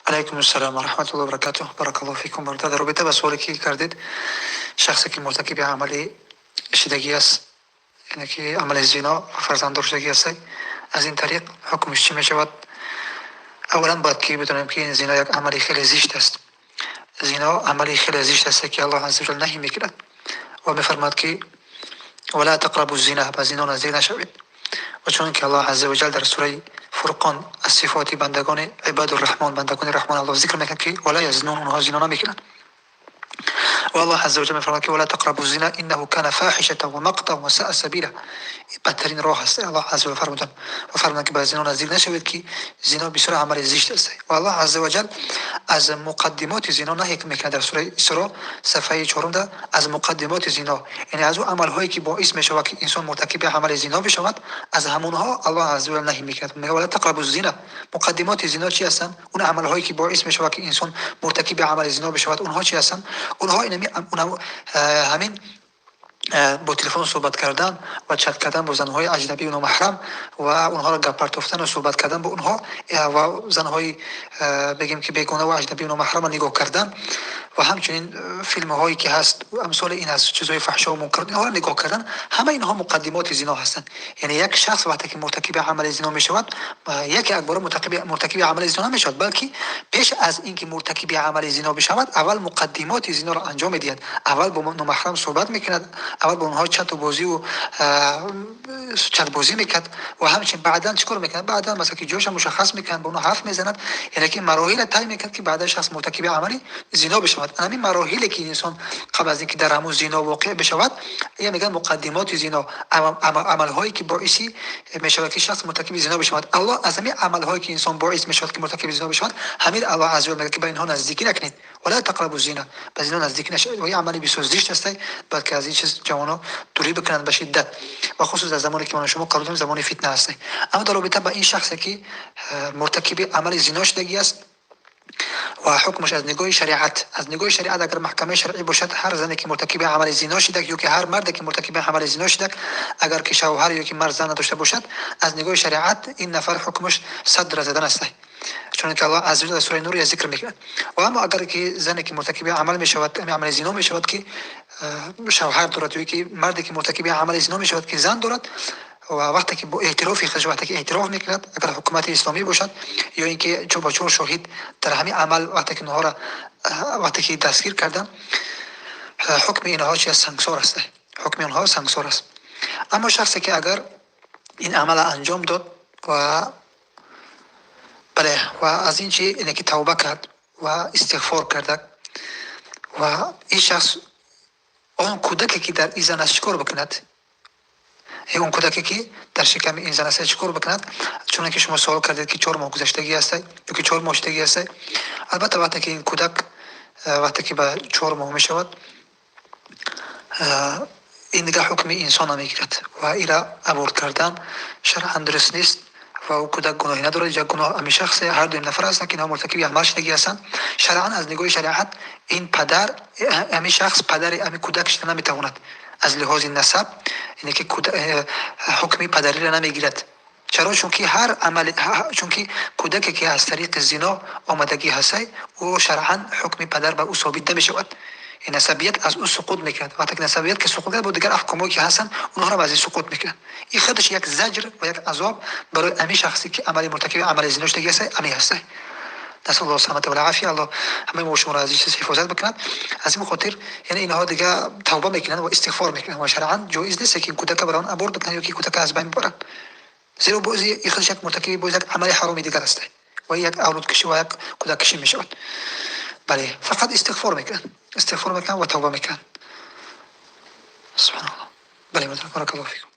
Алайкум ассалом ва раҳматуллоҳи ва баракатуҳ. Баракаллоҳу фикум, бародар. Дар робита ба суоле, ки кардед, шахсе ки муртакиби амали шидагӣ аст, яъне ки амали зино ва фарзанддор шудагӣ аст, аз ин тариқ ҳукмаш чӣ мешавад? Аввалан бояд ки бидонем, ки ин зино як амали хеле зишт аст. Зино амали хеле зишт аст, ки Аллоҳ азза ваҷал наҳй мекунад ва мефармояд, ки ولا تقربوا الزنا, ба зино наздик нашавед. Ва чунон ки Аллоҳ азза ваҷал дар сураи Фурқон аз сифоти бандагони ибадурраҳмон, бандагони Раҳмон, Аллоҳ зикр мекунад, ки ولا يزنون, онҳо зино намекунанд. Ва Аллоҳ азза ваҷал мефармояд, ки ولا تقربوا الزنا إنه كان فاحشة ومقتا وساء سبيلا, бадтарин роҳ аст. Аллоҳ азза ваҷал фармуданд ва фармуданд, ки ба зино наздик нашавед, ки зино бисёр амали зишт аст. Ва Аллоҳ азза ваҷал аз муқаддимоти зино наҳй мекунад. Дар сураи Исро, сафҳаи чорумда, аз муқаддимоти зино, яъне аз ӯ амалҳое, ки боис мешавад, ки инсон муртакиби амали зино бишавад, аз ҳамонҳо Аллоҳ азза ваҷал наҳй мекунад. Мегӯяд: ولا تقربوا الزنا. Муқаддимоти зино чӣ ҳастанд? Он амалҳое, ки боис мешавад, ки инсон муртакиби амали зино бишавад, онҳо чӣ ҳастанд? Онҳо ҳамин бо телефон суҳбат кардан ва чат кардан бо занҳои аҷнабию номаҳрам ва онҳоро гап партофтану суҳбат кардан бо онҳо ва занҳои, бигем, ки бегона ва аҷнабию номаҳрамро нигоҳ кардан ва ҳамчунин филмҳое, ки ҳаст, амсоли ин аст, чизҳои фаҳшо, мункар, инҳоро нигоҳ кардан, ҳама инҳо муқаддимоти зино ҳастанд. Яъне як шахс вақте ки муртакиби амали зино мешавад, яке акбора муртакиби амали зино намешавад, балки пеш аз ин ки муртакиби амали зино бишавад, аввал муқаддимоти зиноро анҷом медиҳад. Аввал бо номаҳрам суҳбат мекунад, аввал бо онҳо чату бозиву чатбозӣ мекунад ва ҳамчунин баъдан чӣ кор мекунад? Баъдан, масалан, ки ҷоша мушаххас мекунад, бо онҳо ҳарф мезанад, яъне ки мароҳила тай мекунад, ки баъдан шахс муртакиби амали зино бишавад. Ҳамин мароҳиле, ки инсон қабл аз ин ки дар ҳамун зино воқеъ бишавад, ия мегӯянд муқаддимоти зино, амалҳое, ки боиси мешавад, ки шахс муртакиби зино бишавад. Аллоҳ аз ҳамин амалҳое, ки инсон боис мешавад, ки муртакиби зино бишавад, ҳамин Аллоҳ азза ваҷал мегӯяд, ки ба инҳо наздикӣ накунед. ولا تقربوا الزنا, ба зино наздикӣ нашавед. Ва ин амали бисёр зишт аст, бояд ки аз ин чиз ҷавонҳо дурӣ бикунанд ба шиддат, ва хусус дар замоне, ки ман шумо қарор дорем, замони фитна аст. Аммо дар робита ба ин шахсе, ки муртакиби амали зино шудагӣ аст ва ҳукмаш аз нигоҳи шариат, агар маҳкамаи шаръӣ бошад, ҳар зане, ки муртакиби амали зино шидак, ё ки ҳар марде, ки муртакиби амали зино шидак, агар ки шавҳар ё ки мард зан надошта бошад, аз нигоҳи шариат ин нафар ҳукмаш сад задан аст, чунки Аллоҳ азза дар сураи Нур зикр мекунад. Ва аммо агар ки зане, ки муртакиби амал мешавад, амали зино мешавад, ки шавҳар дорад, ё ки марде, ки муртакиби амали зино мешавад, ки зан дорад, ва вақте ки бо эътирофи худаш, вақте ки эътироф мекунад, агар ҳукумати исломӣ бошад ё ин ки бо чор шоҳид, дар ҳамин амал вақте ки онҳоро вақте ки дастгир карданд, ҳукми инҳо чи аст? Сангсор аст. Ҳукми онҳо сангсор аст. Аммо шахсе, ки агар ин амала анҷом дод ва, бале, ва аз ин чи ине ки тавба кард ва истиғфор карда, ва ин шахс он кӯдаке, ки дар ин зан аст, чӣ кор бикунад? Он кӯдаке, ки дар шиками ин зан аст, чӣ кор бикунад? Чуне ки шумо суол кардед, ки 4 моҳ гузаштагӣ аст ё ки 4 моҳ шудагӣ аст, албатта, вақте ки ин кӯдак, вақте ки ба 4 моҳ мешавад, ин дигар ҳукми инсон намегирад ва ира аборт кардан шаръан дуруст нест ва ӯ кӯдак гуноҳе надорад. Иҷа гуноҳ ами шахсе, ҳар дуюм нафар ҳастанд, ки инҳо муртакиби амал шудагӣ ҳастанд. Шаръан, аз нигоҳи шариат, ин падар, ами шахс падари ами кӯдак шуда наметавонад. Аз лиҳози насаб, яъне ки ҳукми падариро намегирад. Чаро? Чунки ҳар амали, чунки кӯдаке, ки аз тариқи зино омадагӣ ҳастай, ӯ шаръан ҳукми падар бар ӯ собит намешавад, насабият аз ӯ суқут мекунад. Вақте ки насабият ки суқут кард, бо дигар аҳкомое, ки ҳастанд, онҳоро аз ин суқут мекунад. Ин худаш як заҷр ва як азоб барои ами шахсе, ки амали муртакиби амали зино шудагӣ ҳаста, ами ҳаста. نسأل الله السلامة والعافية. Аллоҳ ҳамаи мо шуморо аз ин чиз ҳифозат бикунад. Аз ин хотир, яъне инҳо дига тавба мекунанд ва истиғфор мекунанд ва шаръан ҷоиз нест, ки кӯдака барои он аборт бикунанд ё ки кӯдака аз байн бибаранд, зеро бози ин худаш як муртакиби боз як амали ҳароми дигар аст ва як авлодкушӣ ва як кӯдаккушӣ мешавад. Бале, фақат истиғфор мекунанд, истиғфор мекунанд ва тавба мекунанд. Субҳаналлоҳ. Бале, بارك الله فيكم.